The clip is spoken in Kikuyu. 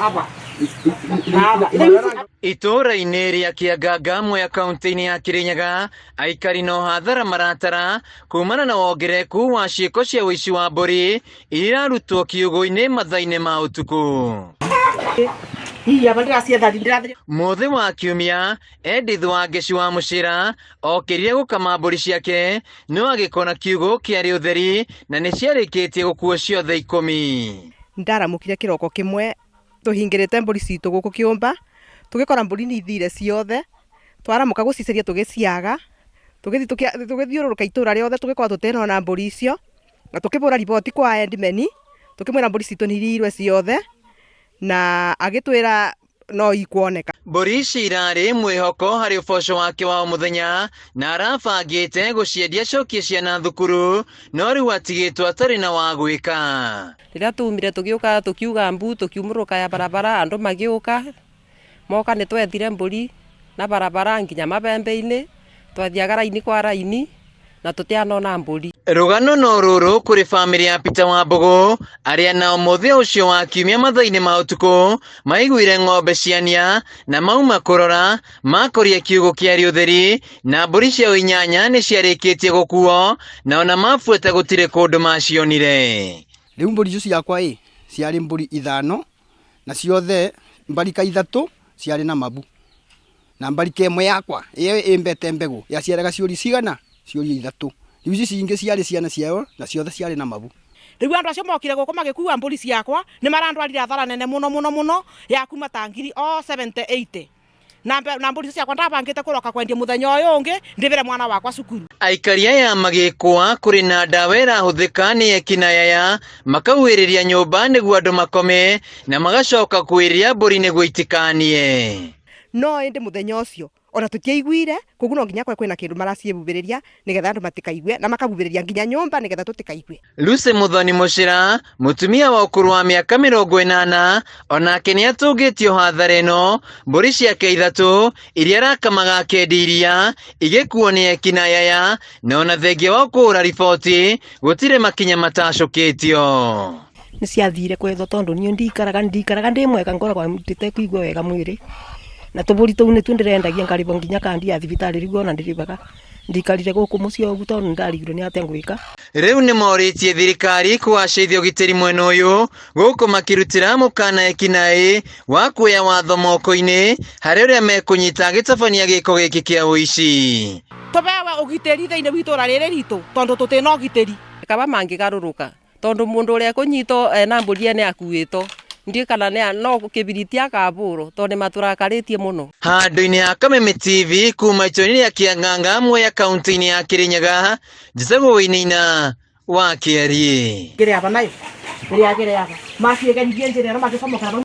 Aba aba. Itũũra-inĩ rĩa Kĩanganga Mwea kaunti-inĩ ya Kĩrĩnyaga aikari no hathara maratara kumana na wongerereku wa ciĩko cia ũici wa mbũri iria irarutwo kiugũ-inĩ mathaa-inĩ ma ũtukũ. Hihi aba ndĩracietha ndĩrathire. Mũthĩ wa Kiumia, Edith Wangeci wa Mũcĩra okĩrire gũkama mbũri ciake no agĩkona kiugũ kĩarĩ ũtheri na nĩ ciarĩkĩtie gũkuo ciothe 10. Ndaramũkire kĩroko kĩmwe tũhingĩrĩte mbũri citũ gũkũ kĩũmba, tũgĩkora mbũri nĩ ithire ciothe, twaramuka gũcicaria tũgĩciaga, tũgĩthiĩ tũgĩthiũrũrũka itũra rĩothe tũgĩkora tũtinona mbũri icio, na tũkĩbũra riboti kwa headman, tũkĩmwĩra mbũri citũ nĩ irĩirwe ciothe, na agĩtwĩra no ikuoneka. Mbũri ici irarĩ mwĩhoko harĩ ũboco wake wa o mũthenya na arabangĩte gũciendia acokie ciana thukuru no rĩu atigĩtwo atarĩ na wa gwĩka. Rĩrĩa tumire tũgĩũka tũkiuga mbu tũkiumũrũka ya barabara andũ magĩũka moka nĩ twethire mbũri na barabara nginya mabembe-inĩ twathiaga raini kwa raini na tũtianona mbũri. Rũgano no rũrũ kũrĩ bamĩrĩ ya Peter Wambũgũ arĩa nao mũthĩ ũcio wa Kiumia mathaa-inĩ ma ũtukũ maiguire ng'ombe ciania na mauma kũrora makoria kiugũ kĩarĩ ũtheri na mbũri ciao 8 nĩ ciarĩkĩtie gũkuo na ona mabuata gũtirĩ kũndũ macionire. Rĩu mbũri icio ciakwa ĩ ciarĩ mbũri 5 na ciothe mbarika 3 ciarĩ na mabu na mbarika ĩmwe yakwa ĩyo ĩmbete mbegũ yaciaraga ciũri cigana ciũri 3. Rĩu ici cingĩ ciarĩ ciana ciayo na ciothe ciarĩ na mabu. Rĩu andũ acio mokire gũkũ magĩkua mbũri ciakwa nĩ marandwarire athara nene mũno mũno mũno ya kuma ta ngiri o 70-80. Na mbũri icio ciakwa ndabangĩte kũroka kwendia mũthenya ũyũ ũngĩ ndĩbĩre mwana wakwa cukuru. Aikari aya magĩkũa kũrĩ na ndawa ĩrahũthĩka nĩ ekinaĩ aya makauĩrĩria nyũmba nĩguo andũ makome na magacoka kuĩrĩria mbũri nĩguo itikanie. No ĩndĩ mũthenya ũcio ona tũtiaiguire, koguo no nginya kwĩ na kĩndũ maraciĩbubĩrĩria nĩgetha andũ matikaigwe na makabubĩrĩria nginya nyũmba nĩgetha tũtikaigwe. Lucy Muthoni Mũcĩra, mũtumia wa ũkũrũ wa mĩaka 80, onake nĩ atũngĩtio hathara ĩno, mbũri ciake 3 iria arakamaga akendia iria igĩkuo nĩ ekinaĩ aya, na ona thengia wa kũhũra riboti gũtirĩ makinya matacũkĩtio. Nĩ ciathire kwethwo tondũ niĩ ndikaraga ndĩ mwega ngoragwo ndĩtekũigua wega mwĩrĩ na tũbũri tũu nĩtuo ndĩrendagia ngarĩbwo nginya kandi ya thibitarĩ rĩu ona ndĩrĩbaga ndikarire gũkũ mũciĩ ũguo tondũ nĩndarigirwo nĩ atĩa ngwĩka. Rĩu nĩ morĩtie thirikari kũgacĩrithia ũgitĩri mwena ũyũ gũkũ makĩrutĩra mũkana ekinaĩ wa kuoya watho moko-inĩ harĩ ũrĩa mekũnyita agĩtabania gĩko gĩkĩ kĩa ũici. Tũbewe ũgitĩri thĩinĩ wa itũra rĩrĩ ritũ tondũ tũtĩna ũgitĩri. Kaba mangĩgarũrũka tondũ mũndũ ũrĩa ekũnyitwo ena mbũri ene akuĩtwo ndiĩ kana nĩ no kĩbiriti akabũrwo tondũ nĩ matũrakarĩtie mũno. Handũ-inĩ ha Kameme TV kuma itũra-inĩ rĩa Kĩanganga Mwea kaunti-inĩ ya Kĩrĩnyaga, njĩtagwo Wainaina wa Kĩariĩ. Ngĩrĩ aba nayo, ngĩrĩ aba. Maciĩgeririe njĩra ĩno magĩcomokera.